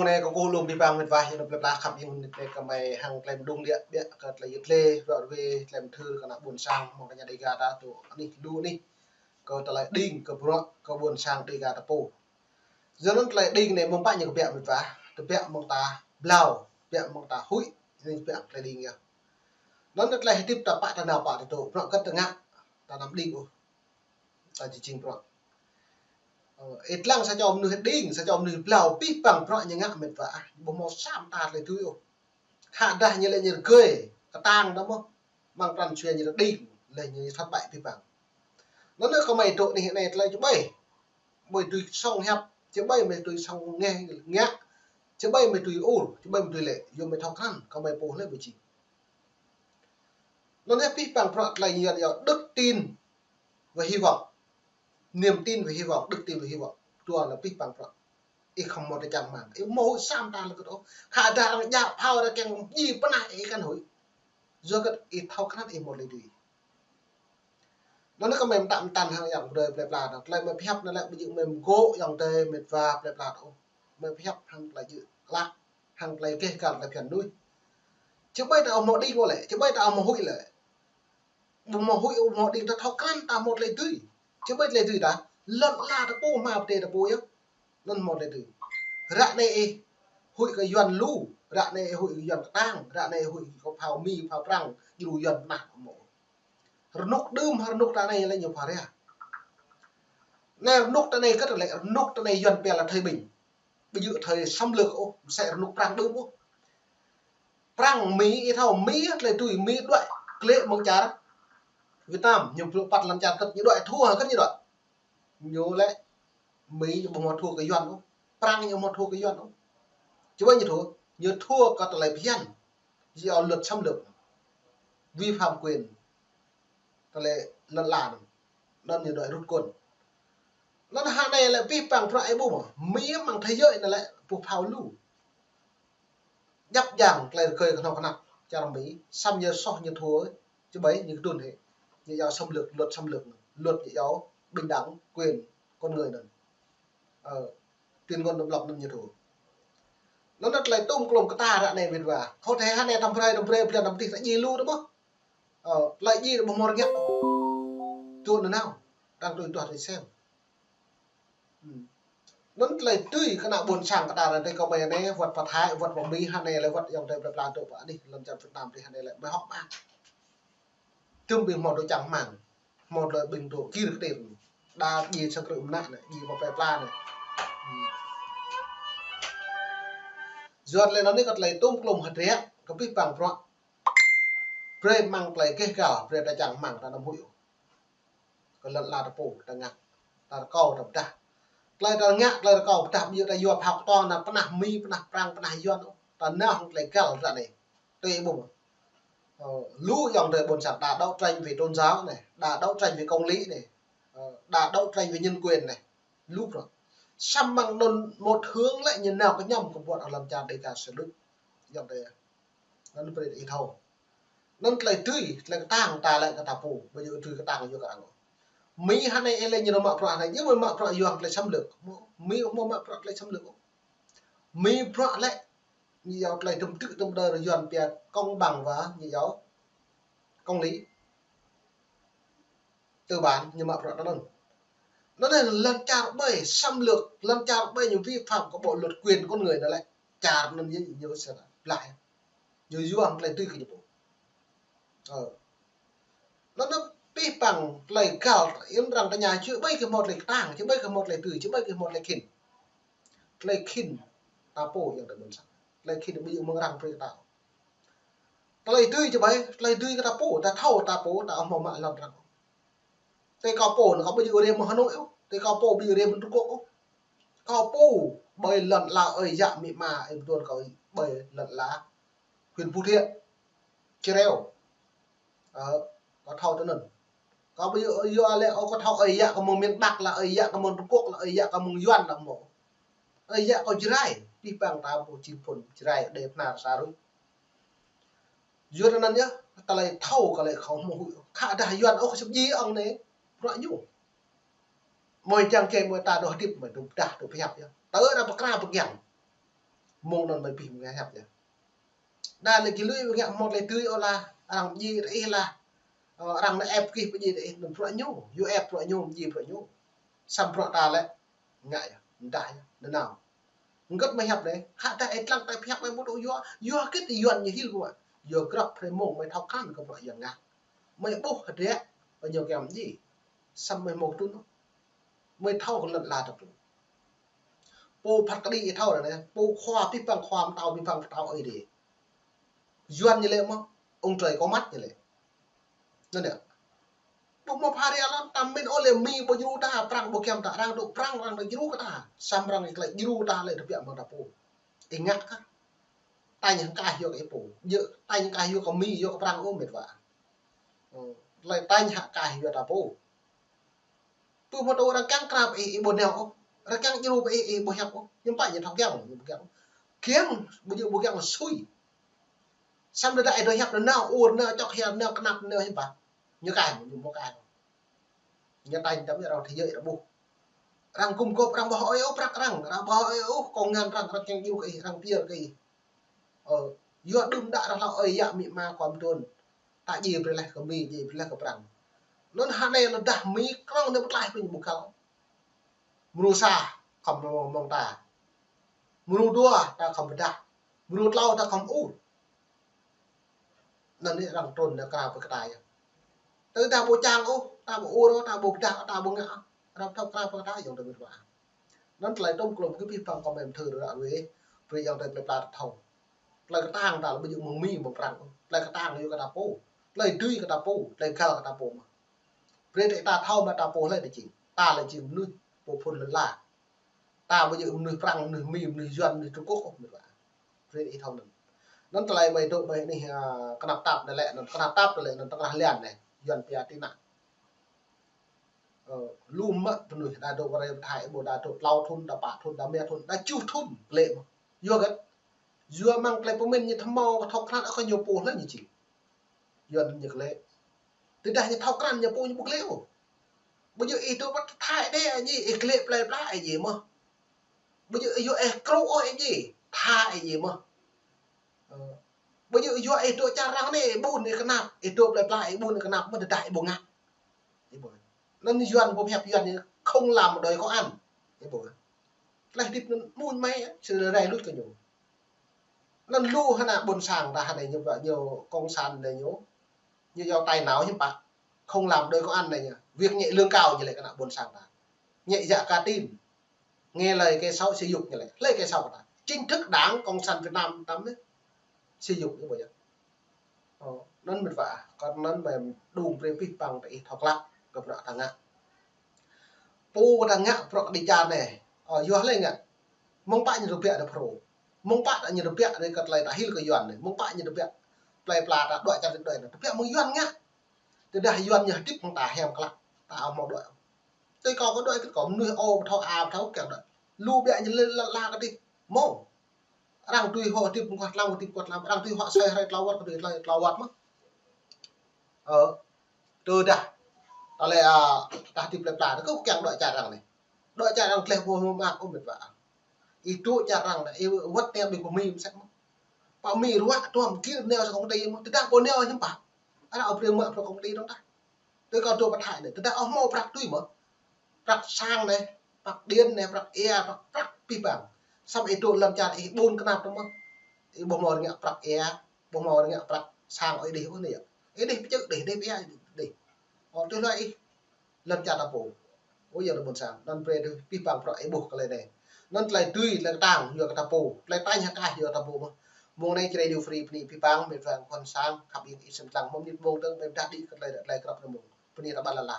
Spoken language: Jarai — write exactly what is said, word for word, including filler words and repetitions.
Anai kâo kơkuh lŏm abih bang mĕt wa, yua anŭn plơi pla khăp hing mĕt wa kơ mơi hăng tơlơi mơdung liă biă kơ tơlơi yut lĕ, rŏ rơwe tơlơi mơthưr kơ ană ƀôn sang mơ̆ng tơña Dega ta tŭ anih lu anih kơ tơlơi đing kơ bruă kơ ƀôn sang Dega ta pô. Yua anŭn tơlơi đing anai mơ̆ng pă ñu kơ biă mĕt wa, tơbiă mơ̆ng ta blâo, biă mơ̆ng ta huĭ, anai biă tơlơi đing yơh. Anŭn tơlơi hơdip ta pă ta nao pă ta tŭ, bruă kơ ta ngă, ta anăm đing ôh. Ta či jing bruă. Ơ, ih lăng sa čô mơnuih đing, sa čô mơnuih blâo, abih bang bruă ñu ngă mĕt wa ah, ƀu hmâo sa mơta tơlơi dưi ôh. Khă dah ñu lĕ ñu rơgơi, kơtang ta mơ̆n, mơ̆ng pran jua ñu đing, lĕ ñu thất bại abih bang. Anŭn kơ mơi tŭ anih anai tơlơi čơƀai. Mơi dưi song hiăp, čơƀai mơi dưi song ngeh ngă, čơƀai mơi dưi ur, čơƀai mơi dưi lĕ, yua mơi thâo krăn, kơ mơi pô lĕ mơi jing. Anŭn yơh abih bang bruă tơlơi Yuan yơh đức tin và hy vọng. Niềm tin và hy vọng, đức tin và hy vọng. Dua anŭn abih bang bruă. Ih khŏm hmâo tơčang rơmang. Ih hmâo huĭ sa mơta lơkơt ôh. Khă dah arăng djă phao arăng kiăng djai pơnah ih kăn huĭ. Yua kơ ih thâo krăn ih hmâo tơlơi dưi. Anŭn kơ mơi mơtă mơtăn hăng ayŏng adơi plơi pla ta. Tơlơi mơi pơhiăp anŭn lĕ ƀu djơ̆ mơi mơgô̆ ayŏng adơi mĕt wa plơi pla ta ôh. Mơi pơhiăp hăng tơlơi djơ̆ klă, hăng tơlơi gêh gal tơlơi phiăn mơnuih. Čơƀai ta ƀu hmâo đing ôh lĕ, čơƀai ta ƀu hmâo huĭ lĕ. Ƀu hmâo huĭ, ƀu hmâo đing, ta thâo krăn ta hmâo tơlơi dưi. Čơƀai tơlơi dưi ta, lŏn ala ta pô, hmua pơdai ta pô yơh. Anŭn hmâo tơlơi dưi. Ră anai ih huĭ kơ Yuan lu, ră anai ih huĭ kơ Yuan kơtang, ră anai ih huĭ kơ phao Mi, phao Prăng, djru Yuan pơnah ƀu hmâo. Rơnŭk đưm hăng rơnŭk ră anai lĕ ñu phara. Anai rơnŭk ră anai kơt lĕ, rơnŭk ră anai Yuan pia là thời bình. Ƀu djơ̆ thời xâm lược ôh, mơsĕ rơnŭk Prăng đưm ôh. Prăng, Mi, ih thâo Mi, tơlơi tui Mi đuaĭ klĕ mơ̆ng čar Việt Nam, ñu blŭ păt lŏn čar kơt ñu đuaĭ thua, kơt ñu đuaĭ. Ñu lĕ Mi ñu ƀu hmâo thua kơ Yuan ôh. Prăng ñu ƀu hmâo thua kơ Yuan ôh. Čơƀai ñu thua, ñu thua kơ tơlơi phiăn. Yua luật xâm lược, vi phạm quyền tơlơi lŏn ala anŭn. Anŭn ñu đuaĭ rút quân. Anŭn hă anai lĕ abih bang bruă ih ƀuh mơ̆n. Mi mơ̆ng thế giới anai lĕ ƀu phao lu. Djăp djang tơlơi rơgơi kơhnâo kơhnăp čar Mi, samơ̆ ñu soh ñu thua, čơƀai ñu kơdŭn hĕ. Ñu yua xâm lược, luật xâm lược, luật ñu yua bình đẳng, quyền con người anŭn. Ơ, tuyên ngôn độc lập anŭn ñu thua. Anŭn tơlơi tŭm klôm kơ ta ră anai mĕt wa. Khŏ thê hă anai tăm brơi, tăm brơi, blan tăm tih ta djai lu ta ƀuh. Ơ, tơlơi djai ta ƀuh mơ̆ rơngiă. Tui anŭn nao, đang tui tuah tui sem. Anŭn tơlơi tui kơ ană ƀôn sang kơ ta ră anai kơ mơi anai, wơ̆t pơ Thái, wơ̆t pơ Mi, hă anai lĕ wơ̆t ayŏng adơi plơi pla tŭ pơ anih, lŏn čar Việt Nam tih hă anai lĕ mơi hŏk mơak. Tơm ƀing hmâo tơčang rơmang, hmâo tơlơi ƀing tŭ kir kơtir. Đa djai sang krư̆ mơnă anai, djai pơ plơi pla anai. Yua lĕ anŭn anai kơ tơlơi tŭm klôm hơdră, kơ abih bang bruă. Brơi mơ̆ng tơlơi gêh gal, brơi tơčang rơmang ta anăm huĭ ôh. Kơ lŏn ala ta pô, ta ngă, ta rơkâo, ta pơdah. Tơlơi ta ngă, tơlơi rơkâo pơdah, ƀu djơ̆ ta yua phao kơtuang anŭn pơnah Mi, pơnah Prăng, pơnah Yuan ôh. Ta nao hăng tơlơi găl ră anai. Tui ih ƀuh mơ̆n. Ơ, lu ayŏng adơi ƀôn sang, đã đấu tranh vì tôn giáo anai, đã đấu tranh vì công lý anai, ơ, đã đấu tranh vì nhân quyền anai. Lu bruă. Samơ̆ mơ̆ng anŭn một hướng lĕ ñu nao kơñăm kơ ƀuôn lŏn čar Dega sơlŭt. Ayŏng adơi. Anŭn brơi ih thâo. Anŭn tơlơi tui, tơlơi kơtang ta lĕ kơ ta pô, ƀu djơ̆ tui kơtang yua kơ arăng. Mi hă anai ih lĕ ñu mă bruă anai, ñu mă bruă yua tơlơi xâm lược. Mi ƀu mă bruă tơlơi xâm lược. Mi bruă lĕ, ñu yua tơlơi tơm tư̆ tơm đơr Yuan pia công bằng và ñu yua công lý. Tư bản ñu mă bruă ta anŭn. Anŭn lĕ lŏn čar ƀai xâm lược, lŏn čar ƀai ñu vi phạm kơ bộ luật quyền con người anŭn lĕ. Čar anŭn ñu, ñu sơnă blah. Ñu yua tơlơi tui kơ ñu pô. Ơ. Anŭn anŭn abih bang tơlơi găl, yua arăng tơña čơƀai kơ hmâo tơlơi kơtang, čơƀai kơ hmâo tơlơi tui, čơƀai kơ hmâo tơlơi khĭn. Tơlơi khĭn ta pô ayŏng adơi ƀôn sang. Tơlơi khĭn ƀu djơ̆ mơ̆ng arăng brơi kơ ta. Tơlơi tui čơƀai, tơlơi tui kơ ta pô, ta thâo ta pô, ta ƀu hmâo mă lŏn arăng. Tơlơi kâo pô anŭn kâo ƀu djơ̆ rai mơ̆ng Hà Nội ôh, tơlơi kâo pô ƀu djơ̆ rai mơ̆ng Trung Quốc ôh. Kâo pô ƀơi lŏn ala ơi yă amĭ ama, ih ƀu tuan kâo ƀơi lŏn ala huyện Phú Thiện, Chireo. Ơ, kâo thâo tui anŭn. Kâo ƀu djơ̆ yua lĕ, ơ, kâo thâo ơi yă kâo mơ̆ng miền Bắc lĕ, ơi yă kâo mơ̆ng Trung Quốc lĕ, ơi yă kâo mơ̆ng Yuan lĕ mơ̆. Ơi yă kâo Jrai, abih bang ta pô jing phŭn Jrai, Đê, Bơhnar, sa ruih. Yua anŭn yơh, tơlơi thâo kơ lĕ kâo hmâo huĭ. Khă dah Yuan ôh sĭt djai ŏng anai, bruă ñu. Mơi čang čê mơi ta dŏ hơdip mơi dŏ pơdah dŏ pơhiăp yơh. Tơ ta pơkra pơgiăng. Mơ̆ng anŭn mơi pih mơ̆ng hiăp yơh. Đa lĕ kơ lui mơ̆ng hiăp mơ̆t lĕ tui ôh lah, arăng pơjing tơ ih lah. Ơ, arăng nao ĕp kih pơjing tơ ih, anŭn bruă ñu, yua ĕp bruă ñu, pơjing bruă ñu. Samơ̆ bruă ta lĕ, ngă yơh, mơdah yơh, nanao. Hơget mơi hiăp lĕ, hă ta ih lăng ta pơhiăp mơi ƀu tŭ yua, yua hơget Yuan ñu hil ƀu mă. Yua grăp hrơi mơ̆ng mơi thâo krăn kơ bruă Yuan ngă. Mơi ƀuh hơdră, ƀơi ñu kiăng pơjing. Samơ̆ mơi mơ̆ tŭ nô. Mơi thâo kơ lŏn ala ta tŭ. Pô phat kơđi ih thâo lĕ anai, pô khua pih păng khua, pơtao pih păng pơtao Ơi Adai. Yuan ñu lĕ mơ̆, ông trời có mắt ñu lĕ. Anŭn yơh. Ƀu mơ̆ pha ria lăm, tam min ôh lĕ Mi ƀu djru ta, Prăng ƀu kiăng ta, arăng dŏ Prăng, arăng dŏ djru kơ ta. Samơ̆ arăng klĕ djru ta lĕ tơbiă mơ̆ng ta pô. Ih ngă kah. Tañ hăng kah yua kơ ih pô. Yơh, tañ hăng kah yua kơ Mi, yua kơ Prăng ôh met wa. Ơ, tơlơi tañ hăng kah yua ta pô. Pơmơ̆ tŭ arăng kiăng krap ih, ih ƀu nao ôh. Arăng kiăng djru ih, ih ƀu hiăp ôh. Hiư̆m pă ñu thâo kiăng, ñu ƀu kiăng. Kiăng, ƀu djơ̆ ƀu kiăng sui. Samơ̆ đơđa ih dŏ hiăp nanao, ur nao, čŏk hiăp nao, kơnăp nao hiư̆m pă. Ñu kaih, ñu mơ̆ kaih. Ñu tañ tăm arăng thâo yơh arăng ƀuh. Arăng gum gôp, arăng ƀu hơĭ ôh prăk arăng, arăng ƀu hơĭ ôh kông ngăn arăng, arăng kiăng djru kơ ih, arăng pơyơr kơ ih. Ơ, yua đưm đă arăng hlâo ơi yă amĭ ama kơ mơ̆n tŭn. Ta djai brơi laih kơ Mi, djai brơi laih kơ Prăng. Anŭn hơnai lơdah Mi krŏng anai pơtlaih pơ ñu ƀu kăl. Mrô sa khŏm mơ̆ng, mơ̆ng ta. Mrô dua ta khŏm pơdah. Mrô tlâo ta khŏm ur. Anŭn anai arăng trŭn nao krao pơ kơtai yơh. Tơdah ƀu čang ôh, ta ƀu ur ôh, ta ƀu pơdah, ta ƀu ngă ôh. Arăng thâo krao pơ kơtai yơh tơ met wa. Anŭn tơlơi tŭm klŏm kơ pih păng kơ mơi mơthưr ră ruai, brơi ayŏng adơi plơi pla ta thâo. Tơlơi kơtang ta lĕ ƀu djơ̆ mơ̆ng Mi mơ̆ng Prăng ôh. Tơlơi kơtang yua kơ ta pô. Tơlơi dưi kơ ta pô, tơlơi găl kơ ta pô mơ̆n. Brơi ta thâo mă ta pô hlơi ta jing. Ta lĕ jing mơnuih pô phŭn lŏn ala. Ta ƀu djơ̆ mơnuih Prăng, mơnuih Mi, mơnuih Yuan, mơnuih Trung Quốc ôh met wa. Brơi ih thâo anŭn. Anŭn tơlơi mơi dŏ mơi anih, a, kơnăp tap anai lĕ, anŭn kơnăp tap anai lĕ, anŭn tơngan lian anai, Yuan pia tị nạn. Ơ, lu mă mơnuih đa dŏ wơr rai pơ Thái, ƀu đa dŏ tlâo thŭn, đa pă thŭn, đa rơma thŭn, đa tơjuh thŭn, klĕ mơ̆n. Yua hơget? Yua mơ̆ng tơlơi pơmĭn ñu thâo mă kơ thâo krăn kơ ñu pô hlơi ñu jing. Yuan ñu klĕ. Tơdah ñu thâo krăn ñu pô ñu ƀu klĕ ôh. Ƀu djơ̆ ih dŏ pơ Thái đe ih jing, ih klĕ plơi pla ih jing mơ̆n. Ƀu djơ̆ yua ih krŭ ôh ih jing, tha ih jing mơ̆n. Ơ. Ƀu djơ̆ yua ih dŏ čar arăng anai, ih ƀun ih kơnăp, ih dŏ plơi pla ih ƀun ih kơnăp, mơ̆ tơdah ih ƀu ngă. Ih ƀu ngă. Anŭn Yuan pơhiăp Yuan ñu không làm đòi có ăn. Ih ƀu ngă. Tơlơi hơdip anŭn mơ̆n mơi, sĭt rai lui kơ ñu. Anŭn lu hơnă ƀôn sang ta hơnă ñu, ñu cộng sản anai ñu. Ñu yua tai nao hiư̆m pă. Không làm đòi có ăn anai ñu. Việc nhẹ lương cao ñu lĕ kơ ană ƀôn sang ta. Nhẹ dạ cả tin. Nghe lời kẻ xấu sỉ nhục ñu lĕ. Hlơi kẻ xấu kơ ta. Chính thức Đảng Cộng sản Việt Nam tăm anai. Sỉ nhục ñu ƀu djơ̆. Ơ, anŭn met wa. Kơ anŭn mơi đung brơi pih păng ta ih thâo klă. Kơ bruă ta ngă. Pô ta ngă bruă kơđi čar anai. Ơ, yua hlơi ngă. Mơ̆ng pă ñu tơbiă ta Prăng. Mơ̆ng pă ta ñu tơbiă ta kơ tơlơi ta hil kơ Yuan anai. Mơ̆ng pă ñu tơbiă. Plơi pla ta dŏ čar ta dŏ anai. Tơbiă mơ̆ng Yuan ngă. Tơdah Yuan ñu hơdip mơ̆ng ta hiam klă. Ta ƀu mơ̆ dŏ. Tui kâo kơ dŏ kơ kâo mơnuih ôh ƀu thâo a ƀu thâo kiăng dŏ. Lu biă ñu lĕ lă lă kơ tih. Mơ̆. Arăng tui hŏ hơdip mơ̆ng kuat lăm, hơdip kuat lăm. Arăng tui hŏ soi hrơi tlâo wơ̆t, tui hrơi tlâo wơ̆t mơ̆n. Ơ. Tơdah. Tơlơi, a, ta hơdip plơi pla, kơ kiăng dŏ čar arăng anai. Dŏ čar arăng tleh ƀu mơak ôh met wa. Ih dŏ čar arăng anai, ih wơ̆t anai ƀing pơ Mi mơsĕ mơ̆n. Pơ Mi ruă tuăm gir nao sa công ty mơ̆n. Tơdah ƀu nao hiư̆m pă. Arăng ƀu brơi mă bruă công ty dong tah. Tui kâo dŏ pơ Thái anai, tơdah ƀu hmâo prăk tui mơ̆n. Prăk sang anai, prăk điện anai, prăk ia, prăk, prăk pih păng. Samơ̆ ih dŏ lăm čar ih ƀun kơnăp tơ mơ̆n. Ih ƀu hmâo rơngiă prăk ia, ƀu hmâo rơngiă prăk sang ih đih ôh anai yơh. Ih đih pơčơ̆ đih, đih pơia đih. Ơ, tui hlơi ih lăm čar ta pô. Ơ, yua anŭn ƀôn sang. Anŭn brơi tui pih păng bruă ih ƀuh kơ tơlơi anai. Anŭn tơlơi dưi, tơlơi kơtang, yua kơ ta pô. Tơlơi tañ hăng kah, yua ta pô mơ̆n. Mông anai Č Radio Free bơni pih păng, met wa ƀôn sang, khăp ƀing ih sem lăng. Mơ̆ng mơnit mông dơ̆ng, ƀing ta đĭ kơ tơlơi, tơlơi krăp mông. Bơni ta ƀă lă lă.